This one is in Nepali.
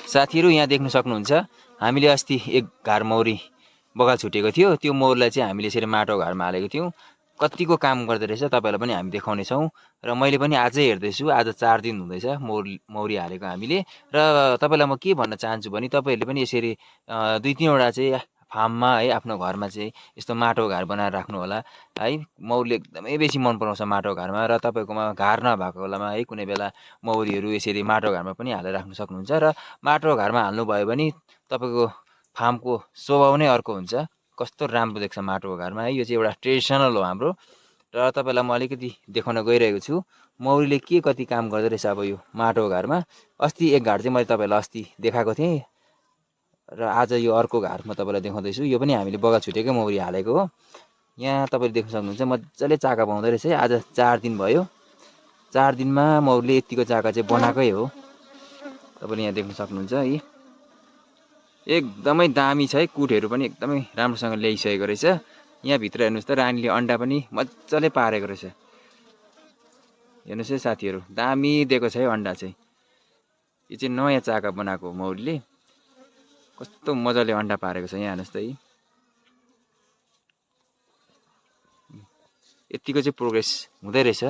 साथीहरू यहाँ देख्न सक्नुहुन्छ हामीले अस्ति एक घार मौरी बगाल छुटेको थियो। त्यो मौरीलाई चाहिँ हामीले यसरी माटो घरमा हालेको थियौँ। कतिको काम गर्दो रहेछ तपाईँलाई पनि हामी देखाउनेछौँ। र मैले पनि आजै हेर्दैछु, आज 4 दिन हुँदैछ मौरी हालेको हामीले। र तपाईँलाई म के भन्न चाहन्छु भने तपाईँहरूले पनि यसरी 2-3वटा चाहिँ फार्ममा है आफ्नो घरमा चाहिँ यस्तो माटो घार बनाएर राख्नु होला है। मौरीले एकदमै बेसी मन पराउँछ माटो घरमा। र तपाईँकोमा घार नभएको बेलामा है कुनै बेला मौरीहरू यसरी माटो घरमा पनि हालेर राख्न सक्नुहुन्छ। र माटो घरमा हाल्नुभयो भने तपाईँको फार्मको स्वभाव नै अर्को हुन्छ। कस्तो राम्रो देख्छ माटोको घरमा है। यो चाहिँ एउटा ट्रेडिसनल हो हाम्रो। र तपाईँलाई म अलिकति देखाउन गइरहेको छु मौरीले के कति काम गर्दो रहेछ अब यो माटोको घरमा। अस्ति एक घार चाहिँ मैले तपाईँलाई अस्ति देखाएको थिएँ र आज यो अर्को घार म तपाईँलाई देखाउँदैछु। यो पनि हामीले बगाल छुटेकै मौरी हालेको हो। यहाँ तपाईँले देख्न सक्नुहुन्छ मजाले चाका पाउँदो रहेछ है। आज 4 दिन भयो। 4 दिनमा मौरीले यतिको चाका चाहिँ बनाएकै हो। तपाईँले यहाँ देख्न सक्नुहुन्छ है। एकदमै दामी छ है। कुटहरू पनि एकदमै राम्रोसँग ल्याइसकेको रहेछ। यहाँ भित्र हेर्नुहोस् त रानीले अन्डा पनि मजाले पारेको रहेछ। हेर्नुहोस् है साथीहरू, दामी दिएको छ है अन्डा चाहिँ। यो चाहिँ नयाँ चाका बनाएको हो मौरीले। कस्तो मजाले अन्डा पारेको छ यहाँ हेर्नुहोस् त है। यतिको चाहिँ प्रोग्रेस हुँदै रहेछ।